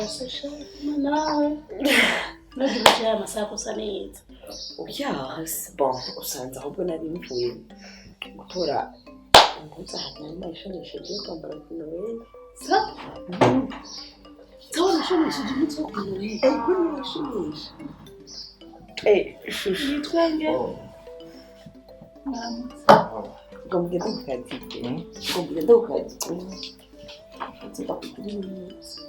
Urasa sha nawe. Nagiye aya masaha gusa neza. Oya, bon, usanze ahubwo nari mvuye gutora impuzu ahantu nari nayishonesheje yo kwambara ku Noel. Sa? Sawa nashoneshije impuzu yo ku Noel. Ego nayishonesha. Eh, shushu. Yitwenge. Ngo mugende ku kazi. Ngo mugende ku kazi. Nzakugurira impuzu.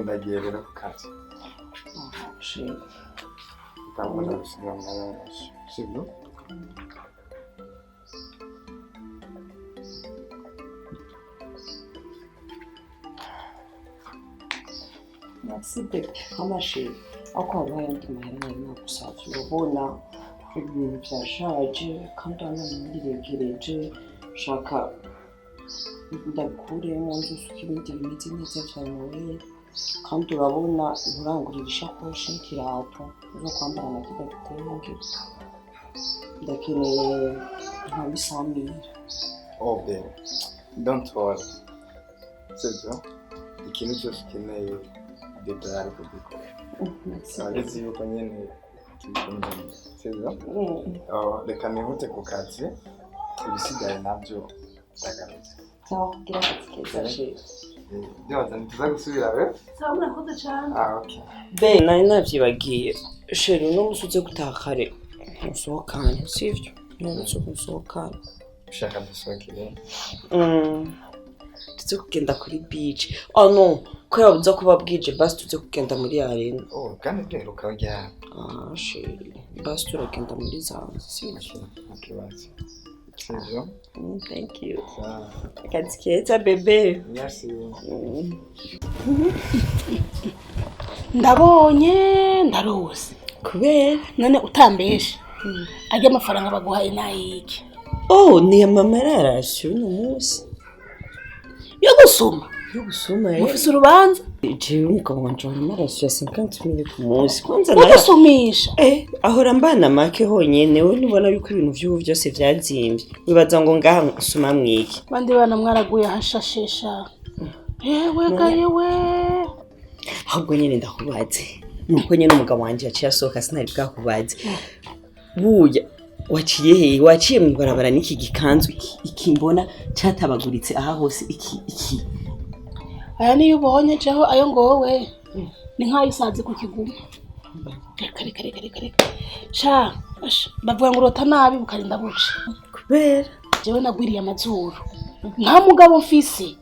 Ndagiye rero ku kazi. Shit. Ndabona gusiga amaraso. Sibyo? Merci bebe. Amashe, ako hariho ayandi mahera nari nagusavye urabona ibintu vyashaje kandi hano ndiregereje shaka ndabikuremo nzusuka ibindi bimeze neza vya Noel kandi urabona nturangurira ishakoshi n'ikirato uzo kwambara na kirya gitenge ndakeneye nka bisamira. Oh baby, don't worry. Sibyo? Ikintu cyose ukeneye bebe ari kubikora. Uretse yuko nyine tubikundana. Sibyo? Oh, reka nihute ku kazi, ibisigaye nabyo ndagarutse. Sawa, kugira akazi keza sheri. Ndibaza ntituza gusubira we? Sawa murakoze cyane. Ah, okay. Be nari navyibagiye sheri uno musi uze gutaha kare musohokane sivyo none musohokane. Ushaka dusohokere? Tuze kugenda kuri beach. Oh no, kubera buza kuba bwije basi tuze kugenda muri arena. Oh, kandi duheruka ryari? Ah sheri basi turagenda muri zanzu sivyo. Ntakibazo. Sibyo? Thank you. Sawa. Akazi keza bebe. Merci. Ndabonye ndarose. Kubera None utambeshe. Ajya amafaranga baguhaye nayiki? Oh, ni mama yararashe uno munsi. Yo gusoma. Yo gusoma. Mufise urubanza? Jewe umugabo wanje ahora arashe 50 mille ku munsi. Kwanza Yo gusumisha. Eh, ahora mbana make honyene we nubona yuko ibintu vy'ubu vyose vyazimvye. Wibaza ngo ngaha nsuma mwiki. Bandi bana mwaraguye ahashashesha. Yewe ga yewe. Ahubwo nyene ndakubaze. Nuko nyene umugabo wanje yaciye asohoka sinari bwakubaze. Buya waciye hehe? Waciye mw'ibarabara n'iki gikanzu iki mbona catabaguritse aha hose iki iki. Aya niyo ubonye jeho ayo ngowe. Ni nkayo isazi ku kiguma. Reka reka reka reka reka. Sha, bavuga ngo urota nabi bukarinda buce. Kubera Jewe nagwiriye amazuru. Nta mugabo mfise.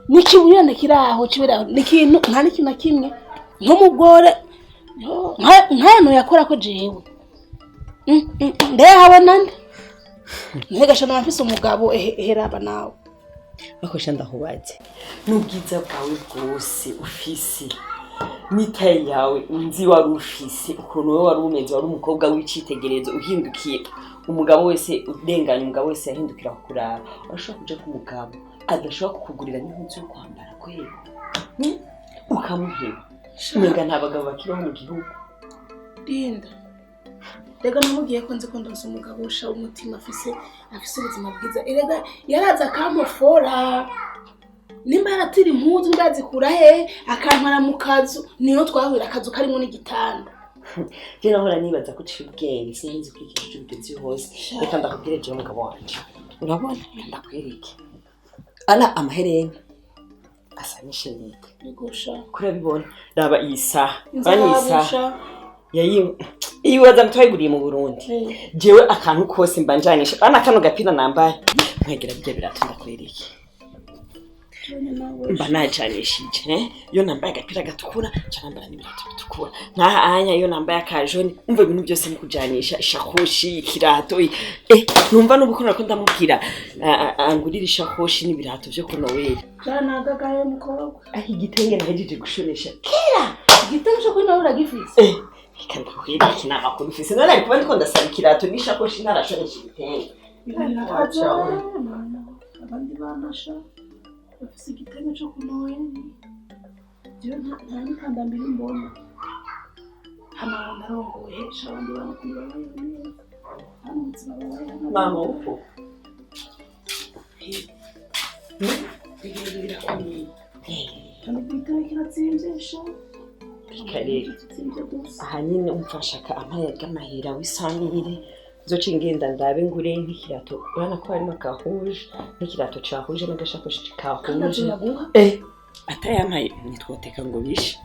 Nikibuyane kiraho kibera nikintu nta n'ikintu na kimwe. Ntumugore nkano yakora ko jewe. Ndehawe nande. Ntegasha mfise umugabo eheraba nawe. Bakosha ndahubaze. N'ubwiza bwawe bwose ufise. N'itaye yawe nzi wari ufise ukuntu wowe wari umeze wari umukobwa w'icitegererezo uhindukiye umugabo wese urenganya umugabo wese yahindukira kukuraba. Urashobora kuja ku mugabo adashobora kukugurira n'impuzu yo kwambara kwera. Ukamuheba. Umenga nta bagabo bakibaho mu gihugu. Linda. Rega namubwiye ko nzi ko ndonse umugabo usha umutima afise ubuzima bwiza. Erega yaraza akamufora. Nimba yaratira impuzu ndazikura he akantwara mu kazu niyo twahurira akazu karimo n'igitanda. Je nahora nibaza ko uciye ubwenge sinzi ko ikintu cy'ubugezi hose. Reka ndakubwire jewe umugabo wanje. Urabona ndakwereke. Ana amaherena asa n'ishenete. Igusha. Kurabibona raba iyi saha. Bani iyi saha. Inzabusha. Yayi iwaza mutwayiguriye mu Burundi. Jewe akantu kose mbanjanisha. Bana kano gapira nambaye. Nkwegera bijya birato ndakwereke. Mba najanishije, iyo nambaye agapira gatukura nca nambara n'ibirato bitukura. Nkaha anya iyo nambaye akajoni umva ibintu byose mu kujanisha ishakoshi ikirato numva n'ubu ko ndamubwira angurira ishakoshi n'ibirato vyo ku Noel. Janagagaye mukobwa. Aho igitenge nahejeje gushonesha kera. Igitenge cyo kuri Noel uragifise? Reka ndakwereke nta makuru ufise. None ariko ndiko ndasaba ikirato n'ishakoshi ntarashonesha igitenge. Abandi banasha bafise igitenge cyo ku Noel. Jewe nta n'ikanda mbiri mbona. Hano ndarongoye hesha abandi bana kuri babayeho neza. Hano ubuzima babayeho nabi. Mama uko. Ibintu birakomeye kandi igitabo kirazimvye sha. Kare. Kirazimvye gusa. Aha nyine umfashaka amaya y'amahera w'isamire, nzoca ngenda ndabe ngure nk'ikirato, urabona ko harimo akahuje n'ikirato cahuje n'agashakoshi Kandi kahuje. azoyaguha? Atayampaye ntitwoteka ngo bishe.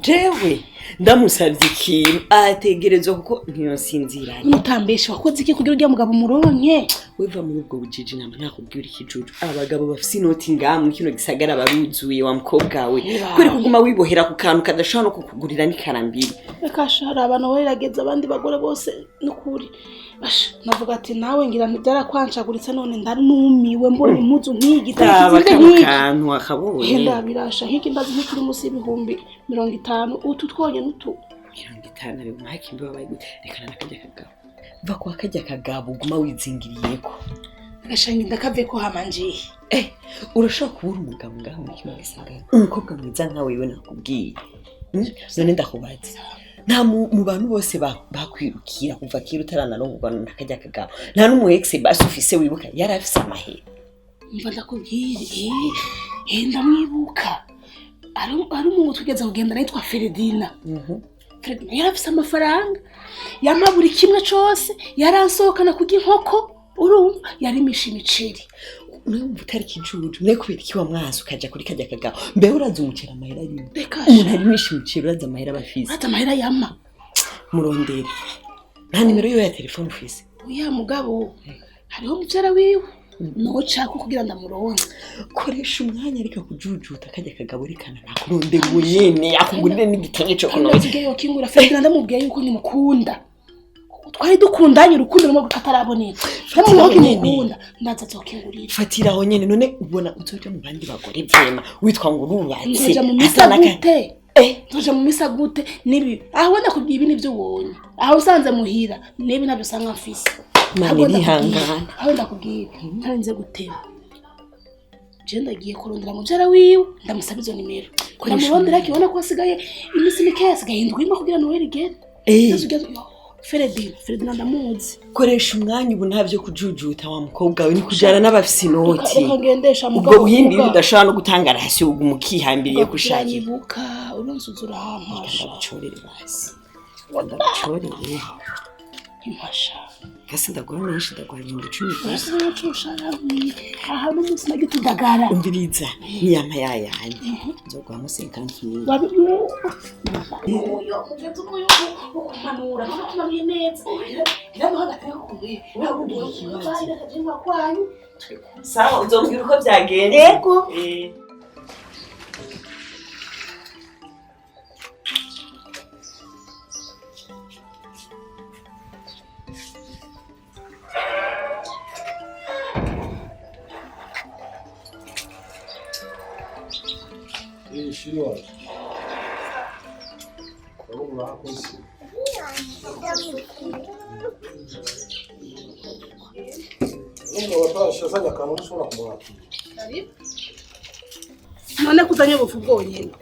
Jewe ndamusavye ikintu ategerezwa, kuko ntiyonsinzirana. Nutambesha, wakoze iki kugira urya mugabo umuronke? Weva muri ubwo bujiji, nama nakubwira ikijuju. Abagabo bafise inoti ngaha muri kino gisagara baruzuye, wa mukobwa we. Kubera kuguma wibohera ku kantu kadashobora no kukugurira n'ikarambiri. Reka sha, hari abantu werageza abandi bagore bose n'ukuri. Basha, navuga ati nawe ngira ntibyarankwancaguritse, none ndanumiwe mbona impuzu nk'iyi gitabo Raba kizimvye kano nk'iki. kantu akabonye. Henda birasha nk'iki, ndazi nk'ikiri munsi y'50,000 utu twonyene utu. 50 bigumaho ikimbi wabaye gute? Rekana n'akarya kagabo, va kwa karya kagabo uguma wizingiriyeko. Agashangi ndakave ko hamanjiye. Urashobora kubura umugabo ngaho muri kino gisagara, umukobwa mwiza nka wewe, nakubwiye. None ndakubaza, nta mu bantu bose bakwirukira kuva kera utaranarongorwa n'akarya kagabo, nta n'umu ex basi ufise wibuka yari afise amahera? Mva ndakubwire, ndamwibuka, ari umuntu twigeze kugendana yitwa Feredina. Feredina yari afise amafaranga, yampa buri kimwe cose, yaransohokana kurya inkoko, urumva yarimisha imiceri. Urumva utari kijuju mwe, kubera iki wamwanse ukaja kuri karya kagabo? Mbe urazi umuceri amahera arimo? Reka. Umuntu arimisha imiceri, urazi amahera aba afise? Urazi amahera yampa? Murondere. Nta nimero yiwe ya telefone ufise? Oya, mugabo hariho muvyara wiwe nocako kugira ndamuronke. Koresha umwanya, ariko kujujuta karya kagabo, rekana nakurondera uwo nyene akugurire n'igitenge co Kandi kunoza. ndazigaye yokingura. Feredina ndamubwiye yuko nimukunda, kuko twari dukundanye urukundo rumwe kataraboneka, ndamubwiye ko nimukunda, ndaza azokingurira. Fatira aho nyene. None ubona uzoja mu bandi bagore vraiment witwa ngo urubatse? Nzoja mu misa Asa n'aka- gute? Nzoja mu misa gute nibi aho ndakubwiye? Ibi nivyo ubonye aho usanze muhira, nibi nabyo usanga mfise. Mani, Ahubwo ndakubwiye, rihangana. aho ndakubwiye ntarinze guteba, je ndagiye kurondera muvyara wiwe, ndamusaba izo nimero. Koresha Ndamurondera, akibona ko hasigaye iminsi mikeya, hasigaye indwi imwe kugira Noheli igere. Feredina, Feredina ndamuzi. Koresha umwanya ubu, nta vyo kujujuta wa mukobwa we, ni kujana n'abafise inoti. Reka ngendesha. Ubwo Mugabo buhimbi vuga. budashobora no gutanga ration, uguma ukihambiriye gushakira. Uranyibuka, uransuza, urampasha. Ndagucorere basi, ndagucorere. Impasha. Kasi ndaguha menshi, ndaguha 10,000 gusa. Aha n'umunsi nagitudagara. Umviriza, niyampa yayanye nzoguhamo 50 000. Uyo mugenzi uyu ukumanura ntukumanuye neza, iraduha agateka kumwe ikibazo kwanyu. Sawa, uzombwira uko byagenze. Yego. Chéri waje. Urabona urahakoze. Urumva watashe azanye akantu ushobora kumwakira. None kuzanye ubufu bwonyene?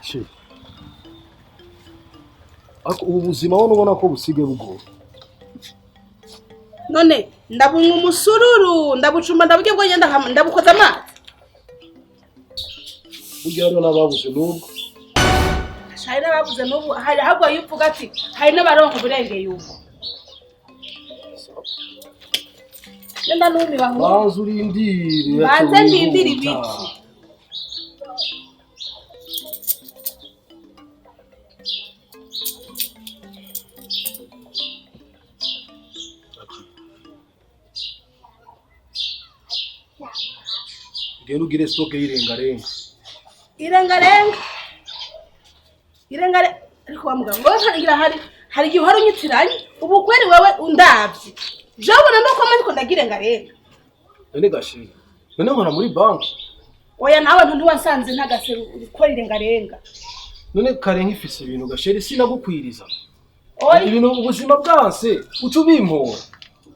Chéri. Ariko ubu buzima wowe ubona ko busigaye bugoye. None ndabunywa umusururu, ndabucumba, ndaburya bwonyene, ndabukoza amazi. Burya hariho n'ababuze n'ubwo. Hari n'ababuze n'ubu, hari ahubwo iyo uvuga ati hari n'abaronka uburengeye ubwo. Nenda numiwe ahubwo. Banza urindire. Banze ndindire ibiki? Ugende ugire stock y'irengarenga. Irengarenga, irengare. Ariko wa mugabo wowe ngira hari igihe uhora unyitiranye ubu kweri. Wewe undavye jewe ubona nuko ariko ndagirengarenga? None gashiri. None nkora muri banki. Oya, nawe ntiwansanze ntagase ukora irengarenga. None kare nkifise ibintu gasheri sinagukwiriza. Oya. Ibintu ubuzima bwanse uca ubimpora.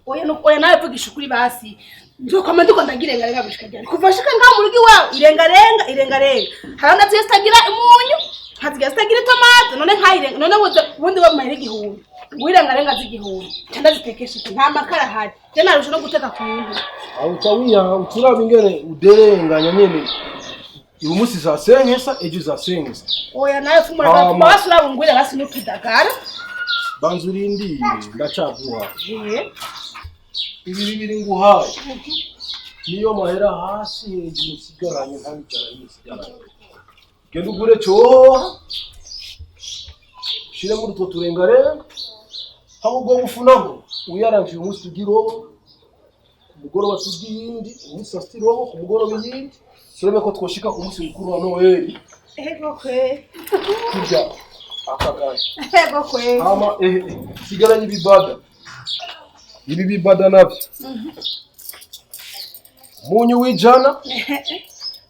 Oya, oya, nawe vugisha ukuri basi. Nzokoma ndiko ndagirengarenga gushika ryari? Kuva shika ngaho mu rugo iwawe, irengarenga, irengarenga. Hari naziye zitagira umunyu, nkazigira zitagira itomate, none nkayirenga. None ubundi we mahera 1000. Ngwirengarenga z'igihumbi nca ndazitekesha iki? Nta makara ahari, je narusha no guteka ku nkwi. Aho uca wiyaha uturaba ingene uderenganya nyene. Uyu munsi za senkesa, ejo za senkesa. Oya, nawe fumura. Hama. Gapfuma basi, uraba ungwire basi n'utudagara. Banza urindire, ndacaguha. Eh. Ibi bibiri nguhaye niyo mahera hasi hejuru nsigaranye, nta n'ijana rimwe nsigaranye. Genda ugure cohoha, ushire muri utwo turengarenga hamwe. Ubwo bufu nabwo uyaranje, uyu munsi turya irobo, ku mugoroba turya iyindi, umunsi saa sita irobo, ku mugoroba iyindi. Turabe ko twoshika ku munsi mukuru wa Noheli Ego kwe. turya akagaye. Ego kwe. Hama sigaranye ibibada, ibi bibada navyo umunyu w'ijana,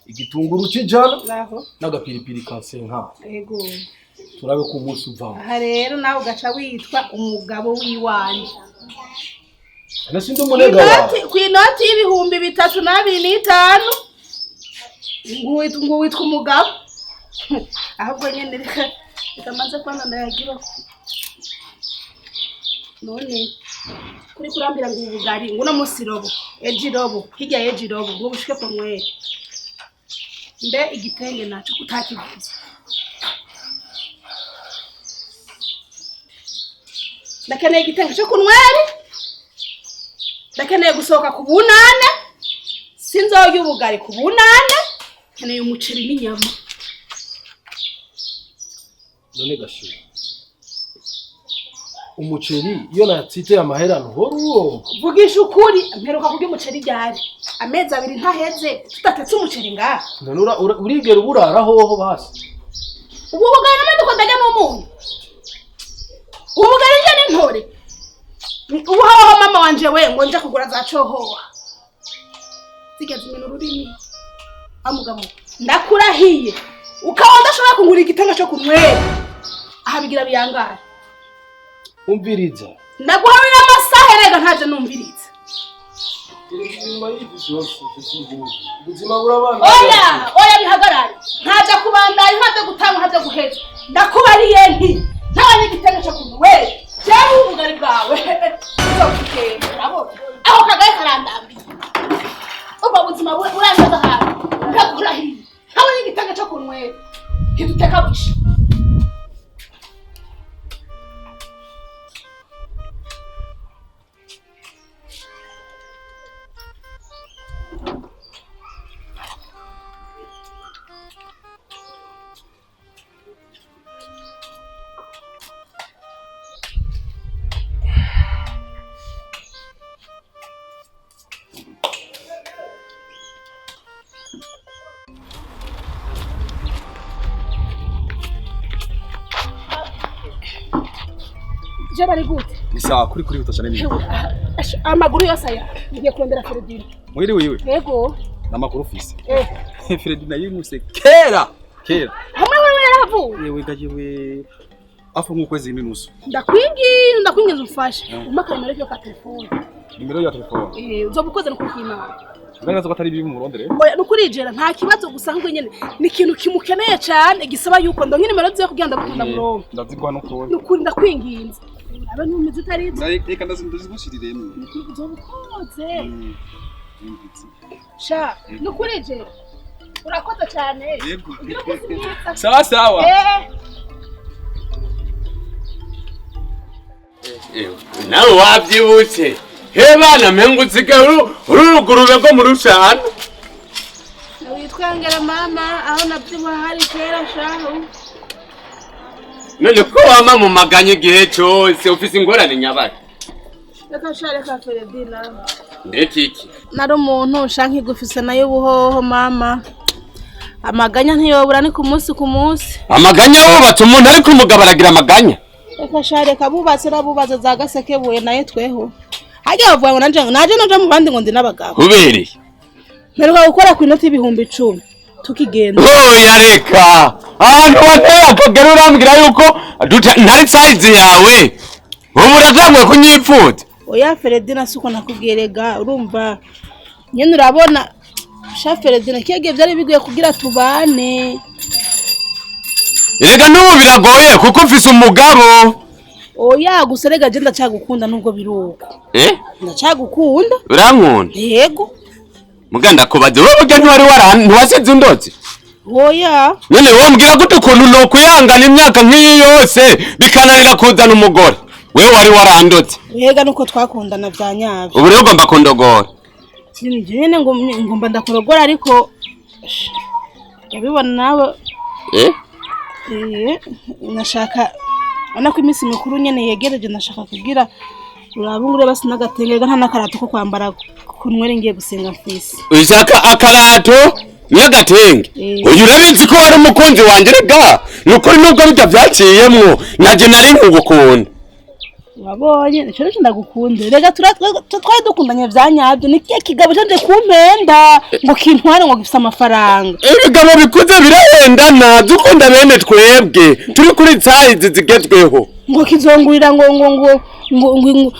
igitunguru c'ijana Naho. n'agapiripiri ka senkama. Ego. Turabe ko umunsi uvamo. Aha rero nawe ugaca witwa umugabo w'iwanje. Ane sindi umunega wawe. Ku inoti y'32,500 ngo witwa umugabo. Ahubwo nyene reka maze kwanza ndayagira. None kuri kurambira ngo ubugari ngo uno munsi irobo, ejo irobo, hirya y'ejo irobo, ngo bushike ku nweri. Mbe igitenge naco kutakivuze? Ndakeneye igitenge co kunweri, ndakeneye gusohoka ku bunane, sinzorya ubugari ku bunane, nkeneye umuceri n'inyama. None gashira, umuceri iyo natsite amahera ntuhora uwonka? Vugisha ukuri, mperuka kurya umuceri ryari? Amezi 2 ntaheze tudatetse umuceri ngaha. None urigera uburara hoho basi? Ubu bugari namwe ko ndarya n'umunyu, ubu bugari ndya n'intore. Ubu hoho mama wanje we ngo nje kugura za cohoha zigeze imena ururimi. Amugabo, ndakurahiye, ukaba udashobora kungura igitenge co kunywera aha bigira biyangara. Umviriza. Ndaguhabira amasaha erega ntaje numviriza. Inyuma y'ivyo vyose ufise impuzu, ubuzima burabana. Oya oya, bihagarare, ntaja kubandanya, ntaja gutanga, ntaja guheza. Ndakubariye nti ntabanye igitenge co kunywera, jewe ubugari bwawe uzokugenda. Urabona aho kagaye karandambiye, ubwo buzima burangiza ahantu. Ndakurahiye, ntabonye igitenge co kunywera ntiduteka busha. Je bari gute? Ni sawa, kuri huta cyane nini. Hewe, amaguru yose aya ngiye kurondera Feredina. Mwiriwe iwe. Yego. Namakuru ufise? Eh. Fredina yimuse kera. Kera. Hamwe wewe yaravuye? Yewe gajewe afu nk'ukwezi n'inusu. Ndakwinginze, ndakwinginze umfashe umpa akamero kiyo ka telefone. Nimero ya telefone. Eh, uzoba ukoze no kwimana. Ndabaza ko atari bibi mu murondere. Oya, nukuri jera nta kibazo, gusa ahubwo nyene ni ikintu kimukeneye cyane gisaba yuko ndonke nimero ziwe kugira ndagukunda murongo. Ndaziguha no kubona. Nukuri ndakwinginze, urabe ntumeze utarizo. Reka ndazigushyiriremo. Nukuri uzoba ukoze. Sha, nukuri jera urakoze cyane. Yego. Ugira umunsi mwiza. Sawa sawa. Eh. Nawe wabyibutse he bana, mengo usigaye uri urugurube rwo mu rushana. Witwengera mama, aho nabyibuha hari kera shahu. None ko wama mu maganya igihe cyose, ufise ingorane nyabaki? Reka sha, reka Feredina. Ndetse iki? Nari umuntu sha nkigufise nayo ubuhoho mama, amaganya ntiyobura, ni ku munsi ku munsi. Amaganya wubatse umuntu, ariko umugabo aragira amaganya. Reka sha, reka, bubatse n'abubatse za gasekebuye nayo tweho hajya bavuga ngo nanje naje naje mu bandi ngo ndi n'abagabo. Kubereye? Mperuka gukora ku inoti y'10,000 tukigenda. Oya reka, ahantu wateye akagera urambwira yuko ntari size yawe, ubu uratanguye kunyipfuza. Oya Feredina, siko nakubwiye rega, urumva nyene urabona sha Feredina, kigiye byari bigoye kugira tubane. Erega n'ubu biragoye kuko mfise umugabo. Oya gusa rega je ndacagukunda nubwo biruko. Ndacagukunda. Urankunda? Yego. Muganda kubaze wowe burya ntiwari ntiwasize indozi? Oya. None wombwira gute ukuntu nokuyangana imyaka nk'iyi yose bikananira kuzana umugore? Wewe wari warandotse. Yega nuko twakundana bya nyabyo. Ubu rero ugomba kundogora. Nyene ngo ngomba ndakurogora ariko ndabibona nawe. Nashaka ubona ko iminsi mikuru nyene yegereje, nashaka kugira urabungure basi n'agatenge nta n'akarato ko kwambara kunywera ngiye gusenga mfise. Ushaka akarato n'agatenge? Uyu urabizi ko wari umukunzi wanje rega, nukuri nubwo bijya vyaciyemwo naje nari nkugukunda. Wabonye nico nico ndagukunde rega, twari dukundanye vya nyabyo. Ni kiya kigabo canje kumpenda ngo kintware ngo gifise amafaranga. Ibigabo bikuze birahendana, dukunda bene twebwe turi kuri size zigezweho. Ngo kizongurira ngo ngo ngo ngo ngo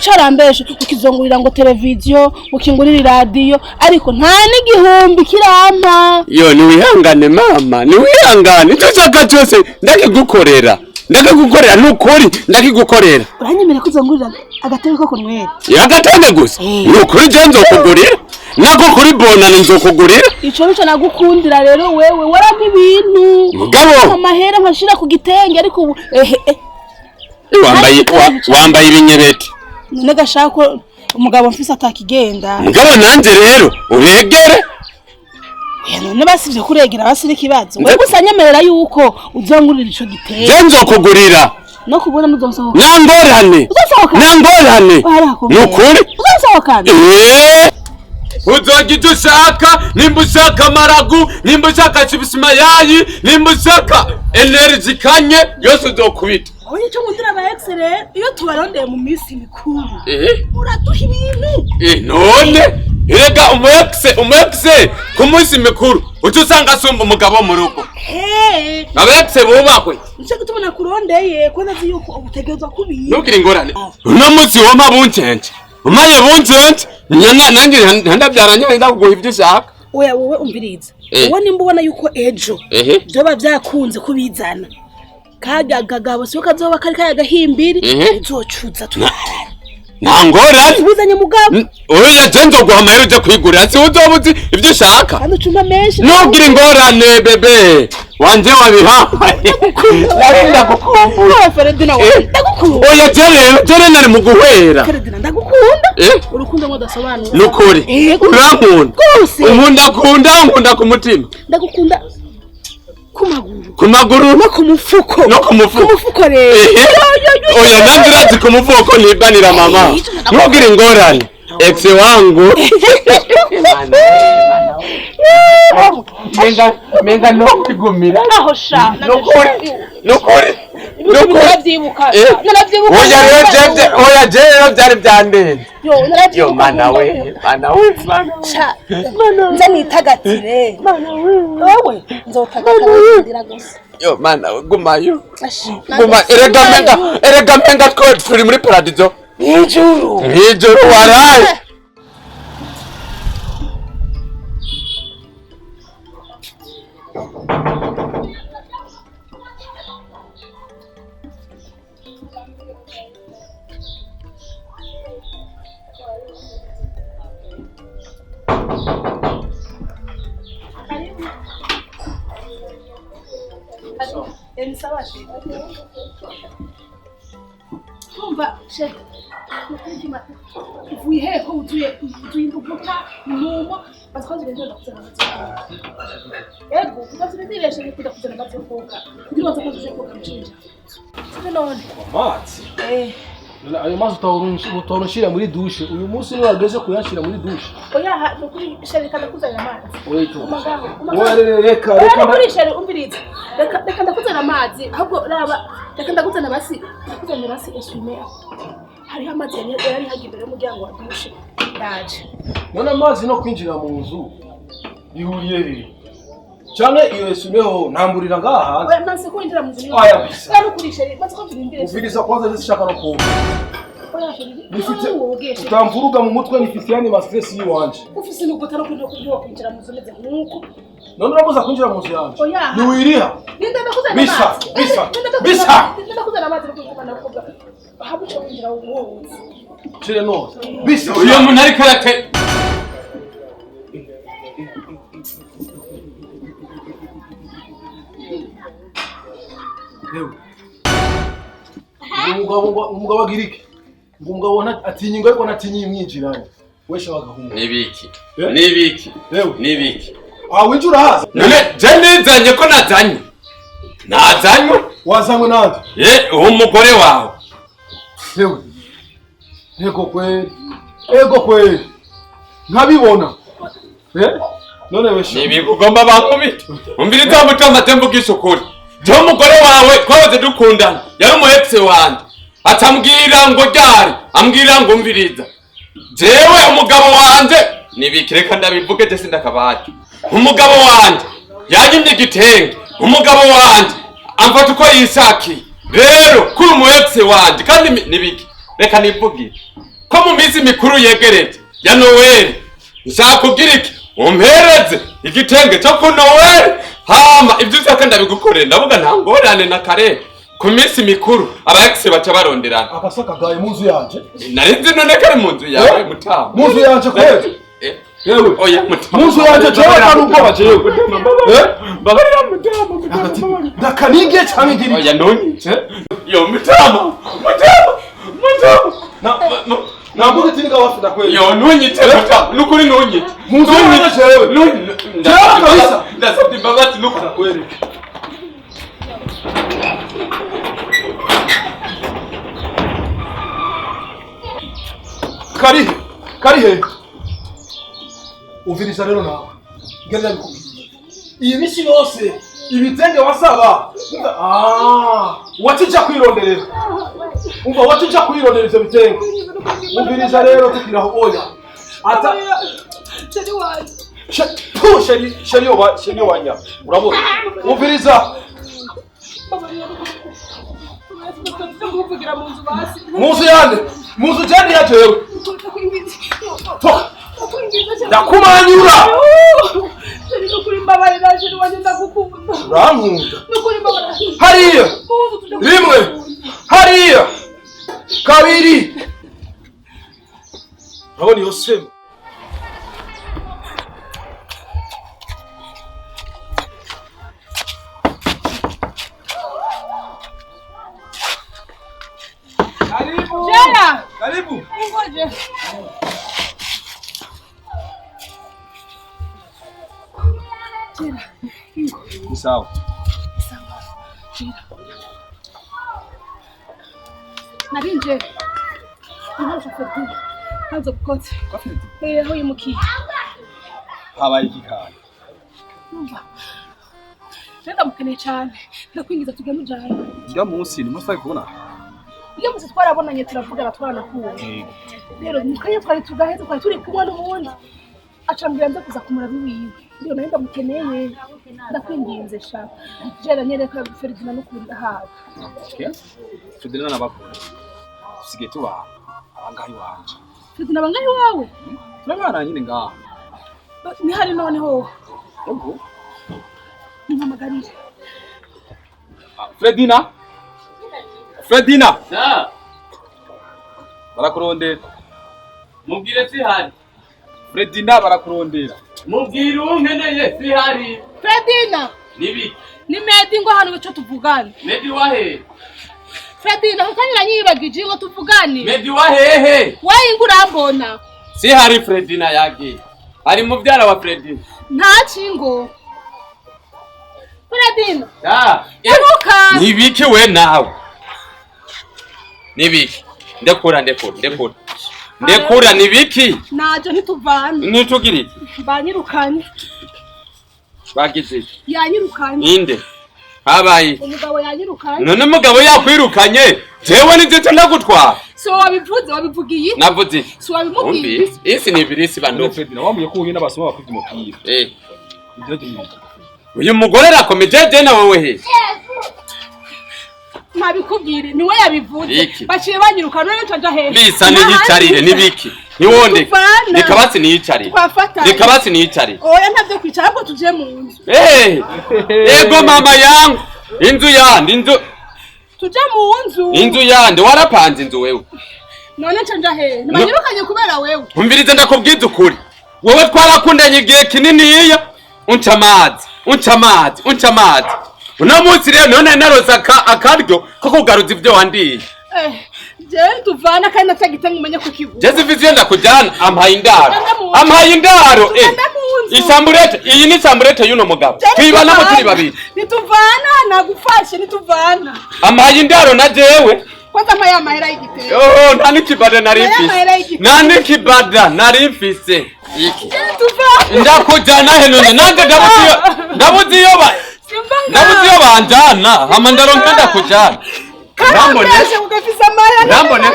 carambeshe, ngo kizongurira ngo televiziyo, ngo kingurira iradiyo, ariko nta n'igihumbi kirampa. Yo niwihangane mama, niwihangane, icyo ushaka cyose ndakigukorera, ndakigukorera nukuri, ndakigukorera. Uranyemera ko uzongurira agatebe ko kunywera? Agatebe gusa nukuri je nzokugurira, nako kuri bonane nzokugurira. Ico nico nagukundira rero, wewe warampa ibintu mugabo amahera nkashira ku gitenge, ariko ubu wambaye ibinyereti. None gashaka ko umugabo mfise atakigenda. Mugabo nanje rero uregere. None basivye kuregera basiri kibazo. Wewe gusa nyemerera yuko uzongurira ico gitenge. Je nzokugurira. No kubona muzonsohoka. Nangorane. Uzosohoka. Nangorane. Nukuri. Uzosohoka. Uzogira icyo ushaka, nimba ushaka amaragu, nimba ushaka chips mayayi, nimba ushaka energy kanye, yose uzokubita. Oya icyo nkundira aba ex rero, iyo tubarondeye mu minsi mikuru uraduha ibintu. None erega umu ex ku munsi mikuru uca usanga asumba umugabo mu rugo. Aba ex bubahwe. Nico gituma nakurondeye ko ndazi yuko ubutegerezwa kubira. Ntugire ingorane. Uno munsi wompa buncenje. Umaye buncenje, nanjye ntandabyara nyine ndakuguha ibyo ushaka. Oya wowe umviriza. Wowe nimba ubona yuko ejo byoba byakunze kubizana, kajya gagabo siko kazoba kari kaya gahimbiri, uzocuza turarana. Nangorane. Ubuzanye mugabo. Oya je nzoguha amahera uje kwigurira, si uzoba uzi ibyo ushaka. Kandi ucumpa menshi. Ntugire ingorane bebe wanje wabiha. Ndagukumbura. Feredina wawe ndagukunda. Oya je rero nari mu guhera. Feredina ndagukunda. Urukundo ngo dasobanura. Nukuri. Urankunda. Rwose. Unkunda kunda, unkunda ku mutima. Ndagukunda ku maguru. Ku maguru no ku mufuko. No ku mufuko. Ku mufuko rero. Oya nanjye urazi ku mufuko ntibanira mama. Ntugire ingorane. Ex wangu. Menga no kwigumira. Aho sha. Nukuri. Nukuri. Naravyibuka. Naravyibuka. Oya rero jevye, oya je rero byari byandenze. Yo naravyibuka. Yo mana we, mana we, mana we. Nza nitagatire. Mana we. Wewe nzotagata gusa. Yo mana we, gumayo. Guma erega menga twe turi muri paradizo. Ijuru. Ijuru waraye. Kumva she uvuye he ko utuye induguta numo batwaze ibintu ndakuzana amazi. Ego kubazireshe bikuda kuzana amazi yo koga kugira ngo nze koga mcinja. Sibyo none amazi none ayo mazi utawurushira muri douche uyu munsi ni wageze kuyashira muri douche. Oya nukuri shereka ndakuzana amazi. Oya reka reka nukuri shere umviriza. Reka ndakuzana amazi ahubwo raba reka ndakuzana basi ndakuzana basi essuie hariho amazi yari hagiye imbere y'umuryango wa douche ndaje. None amazi no kwinjira mu nzu bihuriye he? Cyane iyo essuie ho ntamburira ngaha hanze. Oya nanse kwinjira mu nzu. Oya bisa. Oya nukuri shere maze ko mvirimbire. Uviriza kwanza zishaka no kuba. Oya chéri, Nifite wogeshe. Utamvuruga mu mutwe, nifite yani ma stress yiwanje. Ufise n'ugutara kujya kubyuka kwinjira mu nzu umeze nk'uko. None urabuza kwinjira mu nzu yanje? Oya. Niwiriha. Ninde ndakuzana Bisa, amazi? bisa, Ninde bisa. Ninde ndakuzana amazi no kugumana kuvuga. Habuca winjira wowe. Cire nose. Bisa. Uyo muntu ariko arate Yewe. Umugabo ngo umugabo agira iki? Ngo umugabo atinya ingwe ariko natinya imwinjiranye. Wesha bagahunga. Nibiki? Eh? Nibiki? Yewe. Nibiki? Ah, winjira urahaza? None je nizanye ko nazanye, nazanywe. Wazanywe nande? Ye, uwo mugore wawe. Yewe. Ego kweli. Ego kweli. Nkabibona. Eh? None wesha. Nibiki ugomba bankubita? Umviriza mutima, mvugisha ukuri. Jewe umugore wawe twahoze dukundana, yari umu ex wanje, acambwira ngo ryari, ambwira ngo umviriza, jewe umugabo wanje nibiki, reka ndabivuge, je sindakabati, umugabo wanje yanyimye igitenge, umugabo wanje amfata uko yishakiye. Rero kuri umu ex wanje kandi nibiki, reka nivugire ko mu minsi mikuru yegereje ya Noweli nshaka kugira iki, umpereze igitenge cyo ku Noweli, hama ibyo ushaka ndabigukorera. Ndavuga nta ngorane, na kare ku minsi mikuru aba ex baca baronderana. Akasaka gaye mu nzu yanje. Nari nzi none kari mu nzu yawe. Eh? Mutama. Mu nzu yanje kweli. Eh, Yewe. oya mutama. Mu nzu yanje jewe kandi ubwoba jewe. Eh? Mbabarira mutama, mutama, mbabarira. Ndakaninge cyangwa igira iki? Oya, ntunyice yo mutama, mutama, mutama. Na navuga iti nga wafi ndakweli. Yo, ntunyice mutama, nukuri ntunyice. Mu nzu yanje jewe. Jewe kabisa. Ndasabye imbabazi nukuri. Kweli. Karihe, karihe. Uviriza rero nawe. Ngenda bikubwiye. Iyi misi yose ibitenge wasaba. Ah, watija kwironderera. Umva, watija kwironderera ivyo bitenge. Umviriza rero tukiraho, oya. Ata Chéri wanje. Tu chéri, chéri wa chéri wanya. Urabona? Umviriza. Babarira. Kuvugira mu nzu basi. Mu nzu yande. Mu nzu jandi ya jewe. Ndakwinginze. Toka. Ndakwinginze. Ndakumanyura. Chéri, nukuri mbabarira, chéri wanje, ndagukunda. Urankunda. Nukuri mbabarira. Hariya. Mu nzu tujya Rimwe. Hariya. Kabiri. Urabona iyo sema. Karibu. Jera! Karibu. Ngoje. Jera. Ni sawa. Sawa. Jera. Narinje. Ntabwo Ferdinand. Ntabwo bukotse. Eh, aho yimukiye. Habaye iki kandi? Numva. Rero ndamukeneye cyane. Ndakwingiza tugende ujana. Njya munsi ni musa kubona. Iyo musi twarabonanye, turavugana, twaranakuwe. Rero mu kanya twari tugaheze, twari turi kumwe n'ubundi. Acambwira nza kuza kumuraba iwiwe. Rero nawe ndamukeneye. Ndakwinginze sha. Jera, nyereka Ferdinand n'ukuntu ndahawe. Okay. Ferdinand nabakora. Tusigaye tubana. Abangahe iwanje. Ferdinand bangahe iwawe? Turabana nyine ngaha. Nihari noneho. Yego. Mpamagarire. Fredina. Fredina. Sa, Barakurondera. mubwire sihari. Fredina barakurondera. Mubwire uwo nkeneye sihari. Ferdinand! Nibiki? Ni Medi, ngo hano icyo tuvugane. Medi wahe? Ferdinand, kuko nyiranyibagije ngo tuvugane. Medi wahehe? Wewe ingo urambona. Sihari, Fredina yagiye. Ari mubyara wa Fredina. Nta kingo. Ferdinand! Ah, Nyaruka! Nibiki we nawe? Nibiki? Ndekura, ndekura, ndekura. Ndekura, nibiki? Naje ntituvana. Nitugira iki? Banyirukanye. Bagize iki? Yanyirukanye. Ninde? Habaye iki? Umugabo yanyirukanye. None umugabo yakwirukanye, jewe nivyo ndagutwara. Si wowe wabivuze, wabivugiye. Navuze iki? Si wabimubwiye. Umvise? Isi ni ibirisi None bantu. Fredina wambwiye ko uhuye n'abasoma bakwivye umupira. Eh. Ibyo ni Uyu mugore arakomeje, je na wewe he? Ntabikubwire, niwe yabivuze. Iki? Baciye banyirukana, none nca nja hehe? Lisa, niyicarire nibiki? Ntiwondeke. Tuvana. Reka basi niyicarire. Twafatanye. Reka basi niyicarire. Oya, ntavyo kwicara, ahubwo tuje mu nzu. Eh, ego mama yangu, inzu yandi, inzu Tuje mu nzu. Inzu yandi, warapanze inzu wewe? None nca nja hehe? Ntibanyirukanye kubera wewe. Umvirize, ndakubwiza ukuri, wewe twarakundanye igihe kininiya, unca amazi, unca amazi, unca amazi. Uno munsi rero none naroze akaryo ko kugaruza ibyo wandiye. Eh, jewe tuvana kandi natagitenga umenye kukigura. Jeze mfise iyo ndakujyana, ampaye indaro. Tugende mu nzu. Ampaye indaro, eh. Tugende mu nzu. Isamburete iyi ni isamburete y'uno mugabo, tuyibanamo turi babiri. Nituvana, nagufashe, nituvana. Ampaye indaro na jewe. Kwanza mpa ya mahera y'igitenge. Oh, nta n'ikibada nari Aya mfise. mahera y'igitenge. Nta n'ikibada nari mfise. Iki? Tuvana. Ndakujyana he none? Nanjye ndabuze iyo ba Simba. Ndabuze iyo banjana, hama ndaronka ndakujyana. Ntambone. Karambeshe ugafise amahera. Ntambone.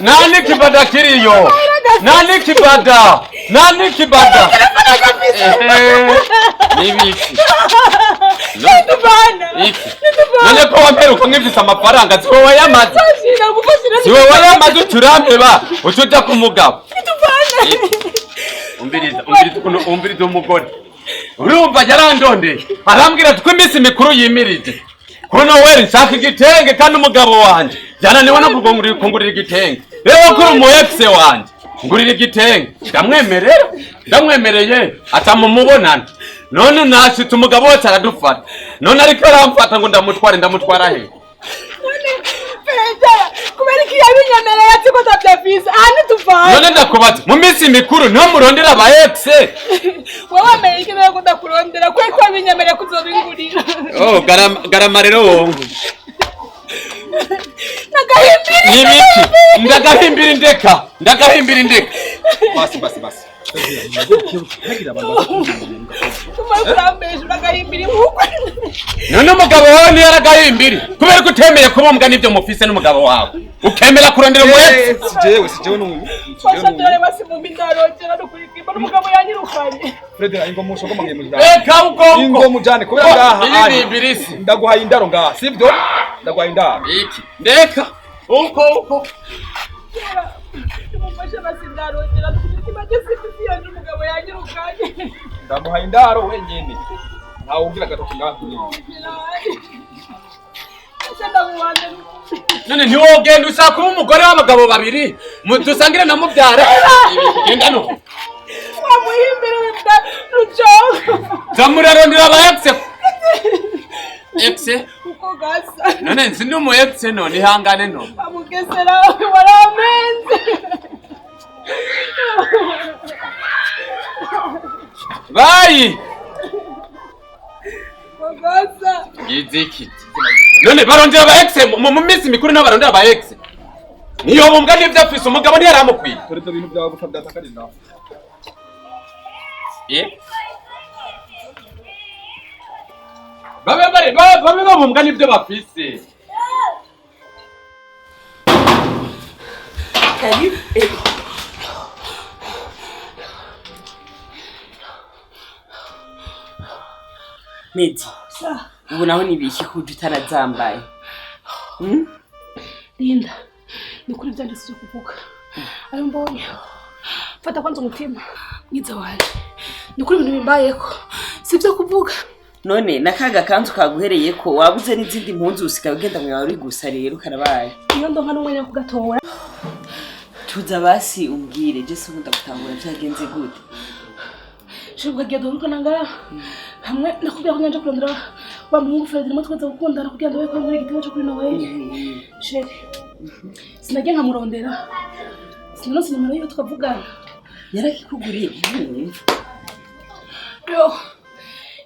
Nta n'ikibada kiriyo, nta n'ikibada, nta n'ikibada. Ehe, n'ibiki? Nituvana. Iki? None ko wamperuka nk'ifise amafaranga, si wowe yamaze? Nagufashira. Si wowe yamaze? Ucurampeba, uca uja ku mugabo. Nituvana. Umviriza, umviriza ukuntu, umviriza umugore. Urumva yarandondeye, arambwira ati ko iminsi mikuru yimirije, kuri Noweli nshaka igitenge, kandi umugabo wanje yananiwe no kungurira igitenge. Rero kuri umu ex wanje ngurira igitenge, ndamwemerera, ndamwemereye atamumubonana. None nashitse, umugabo wese aradufata, none ariko aramfata ngo ndamutware. Ndamutwara he? None Perezida, kubera iki yabinyemereye ati ko ndavyafise? Aha nituvana. None ndakubaza, mu minsi mikuru niho murondera aba ex? Wowe wemeye iki nawe ko ndakurondera? Kubera ko wabinyemereye kuzobingurira. Oh, garama, garama rero wongo. Nagahimbiri. Nibiki? Ndagahimbira indeka, ndagahimbira indeka. Basi, basi, basi. Ntagira abantu Tumara kurambesha, uragahimbira inkukwe. None umugabo wawe niyo aragahimbiri, kubera ko utemeye kubumbwa n'ibyo mufise n'umugabo wawe, ukemera kurondera umu ex? Si jewe, si jewe n'uyu. Fasha dore basi mu mindarongera no kurikimba n'umugabo yanyirukanye. Fred, ingo musho ko mangiye mujana. Reka ubwonko. Ingo mujane kubera ngaha. Iyi ni ibirisi. Ndaguhaye indaro ngaha, sivyo? Ndaguhaye indaro. Iki? Ndeka uko uko. Mumfashe basi, ndarongera no kurikimba, ndetse yanje umugabo yanyirukanye. Ndamuhaye indaro wenyene. Ntawe ugira agatoki ngaha nyene. Ese ndamubanze. None ntiwogenda, ushaka kuba umugore w'abagabo babiri, dusangire na mubyara. Genda no. Wamuhimbira wenda rujongo. Zamurarondera aba ex, ex. Uko gasa. None nzi ndi umu ex, none ihangane no. Amugesera waramenze. Bayi. Uko gasa. Ngiziki? None barondera aba ex mu minsi mikuru, niho barondera aba ex? Niyo bumbwa n'ibyo afise, umugabo ntiyaramukwiye. Dore ibyo bintu byawe gusa byatakarira ngaha. Eh? Babe bari babe babumbwa n'ibyo bafise. Karibu. Eh. Medi, ubu naho nibiki kuje utarazambaye? Hmm? Linda, ni kuri byanditse byo kuvuga ayo mbonye, fata kwanza umutima mwiza wanje. Ni kuri ibintu bimbayeko si byo kuvuga. None nakaga kanzu kaguhereye ko wabuze n'izindi mpunzu, usigaye ugenda mu yawe uri gusa, rero karabaye. Iyo ndonka n'umwanya wo kugatora. Tuza basi umbwire, je se ubundi gutangura byagenze gute? Shobwa gihe duheruka nangara hamwe, nakubwira ko nganje kurondera wa muhungu Fred twese gukundana kugira ngo ko muri igitego cyo kuri Noel. Chéri, sinagiye nkamurondera, sinanose nimero yiwe tukavugana. Yarakikuguriye ntumva. Yo,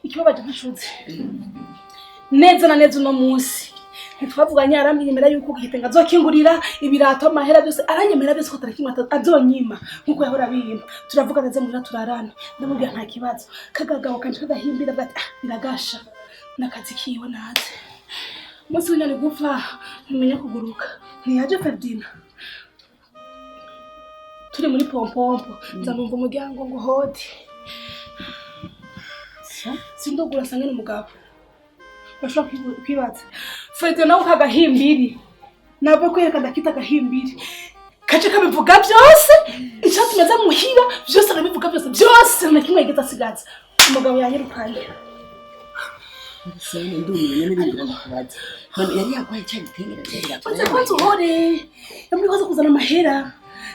ikibabaje ntashuze neza na neza, uno munsi ntitwavuganye, aramenyemera yuko igitenge azokingurira, ibirato, amahera byose aranyemera byose, ko atarakimwe azonyima nkuko yahora abimpa. Turavuga neza muhira, turarana, ndamubwira nta kibazo. Kagagabo kanje kagahimbira bati ah, biragasha n'akazi kiwe naze. Umunsi w'inyoni gupfa ntumenya kuguruka, ntiyaje Ferdina. Turi muri pompompo, nza numva umuryango ngo hodi, sindogura, asange n'umugabo. Bashobora kwibaza Fede nawe kagahimbiri nabwo kwereka ndakita gahimbiri kace kabivuga byose icyatumye aza muhira byose arabivuga byose byose na kimwe yigeze asigaza umugabo yanyirukanye. Sene ndumiwe n'ibindi ndakubaza. None yari yagwaye cya gitenge Kwanza kwanza uhore yambwiye ko aza kuzana amahera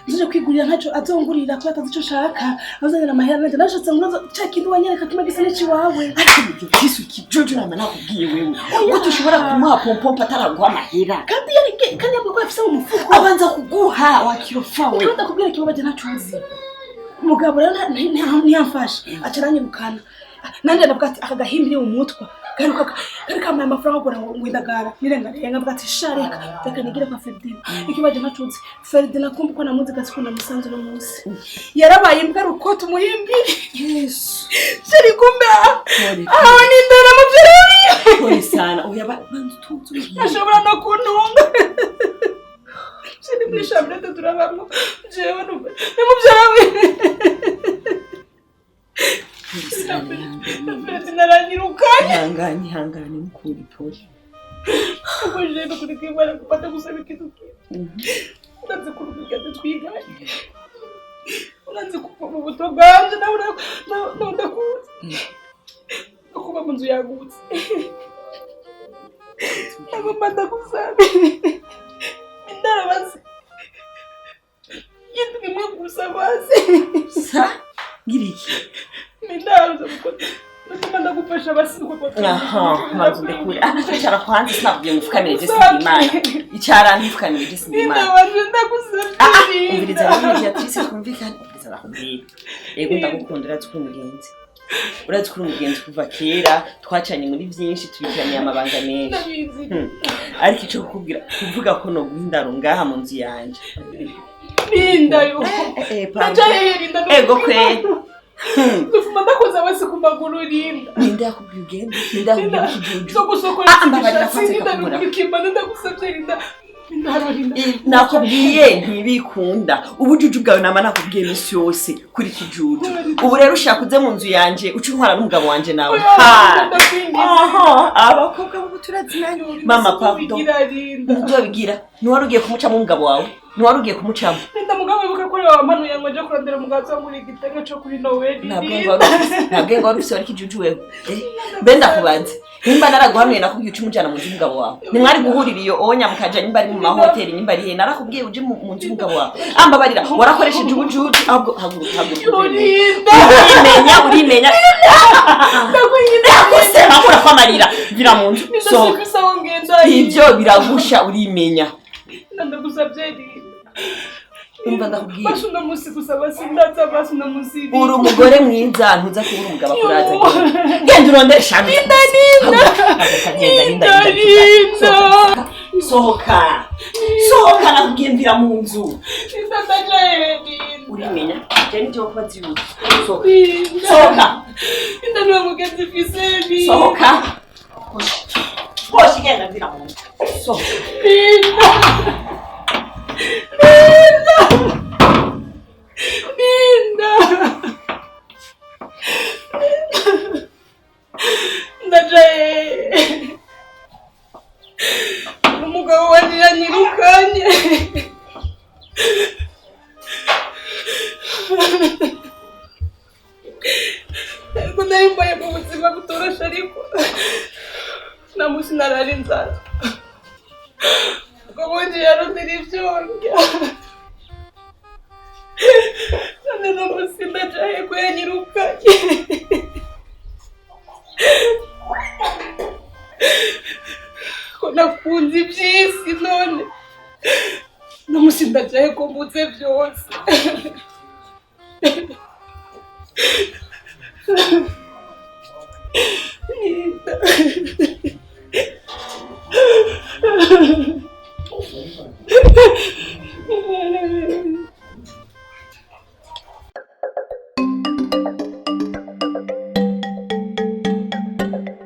nzije kwigurira ntaco azongurira ko atazi ico nshaka azanira amahera nanje nashatse ngo cya kintu wanyereka kimwe gisa n'iciwawe. Ariko ibyo byisuki Jojo nama nakubwiye wewe ko tushobora kumuha pompompo ataraguha amahera. Kandi yari kandi yambwiye ko afise mu mufuko abanza kuguha wakirofa we. Kandi ndakubwira kibabaje ntaco uzi. Umugabo rero ntiyamfashe aca aranyirukana nanje ndavuga ati aka gahimbiri mu mutwa garuka kari kambaye amafaranga agura ngo indagara nirengarenga mvuga ati sha reka reka nigire kwa Ferdinand ikibaje ntacuzi Ferdinand kumva ko namuzi gasi ko namusanze uno munsi yarabaye imbwa rukota umuhimbiri. Yesu sheri kumbe aho ni ndara muvyari pole sana oya bantu tuzi ashobora no kuntunga sheri muri chambre turabamwo jewe n'umuvyara we Ferdinand aranyirukanye. Ihangane ihangane mukuri pole. Ubwo kuri kwimana gufata gusaba ikintu kimwe. Uranze kuruhuka twiganye. Uranze kuva mu buto bwanje nawe ndakuzi. No kuba mu nzu yagutse. Nagomba ndagusabe. Indarabazi. Yintu bimwe gusa bazi. Sa ngiriki. Mindaro kuko ndagomba ndagufasha basi kuko. Aha, manzu ndekure. Ah, icara kwanza sinakubwiye ngo ufukamire je sindimana. Icara ntifukamire je sindimana. Ndabanje ndagusabye. Ah, umviriza rero Beatrice twumvikane. Umviriza nakubwiye. Yego ndagukunda urazi ko uri umugenzi. Urazi ko uri umugenzi kuva kera twacanye muri byinshi tubikiraniye amabanga menshi. Ariko ico kukubwira kuvuga ko no guhindaro ngaha mu nzu yanje. Linda yo. Ndaje Ego kwe. Ndufuma ndakoza basi ku maguru Linda. Linda yakubwiye ugende. Linda yakubwiye ikijuju. Zo gusokora. Ah, mbabarira kwanza kakubura. Kimana ndagusabye Linda. Nakubwiye ntibikunda. Ubujuju bwawe nama nakubwiye imisi yose kuri kijuju. Ubu rero ushaka uze mu nzu yanje uca intwara n'umugabo wanje nawe. Aha, abakobwa bo turazinanye. Mama pardon. Ntuzobigira. Ntiwari ugiye kumucamo umugabo wawe. Ntiwari ugiye kumucamo. Linda mugabo wibuka ko wamanuye ngo nje kurondera umugabo wo igitenge cyo kuri Noel. Ntabwo ngo wari ufise wari kijuju wewe. Mbe ndakubanze. Nimba naraguhanuye nakubwiye uca umujana mu nzu y'umugabo wawe. Nimwari guhurira iyo onya mukaja nimba ari mu mahoteli nimba ari he narakubwiye uje mu nzu y'umugabo wawe. Ambabarira warakoresheje ubujuju ahubwo haguruka haguruka. Urinda. Urimenya urimenya. Ndakwinginze akura kwamarira vira mu nzu. So ibyo biragusha urimenya. Ndagusabye Linda. Umva ndakubwiye. Basi uno munsi gusa basi ndaza basi uno munsi. Uri umugore mwiza ntuza kubura umugabo akuraza. Genda urondere shami. Linda Linda. Linda Linda. Sohoka. Sohoka nakubwiye mvira mu nzu. Linda ndajaye Linda. Urimenya. Je nivyo kubaza yuko. Sohoka. Linda. Sohoka. Linda niwe mugenzi mfise Linda. Sohoka. Hoshi genda mvira mu nzu. Sohoka. Linda. Linda! Linda! Ndajaye. Umugabo wanje yanyirukanye. Ariko nari mbaye mu buzima butoroshe ariko nta munsi narara inzara. Umugabo wanje yarondera ivyo ndya. None no munsi ndajaye ko yanyirukanye. Ko nakunze ivy'isi none no munsi ndajaye ko mbuze vyose. Linda.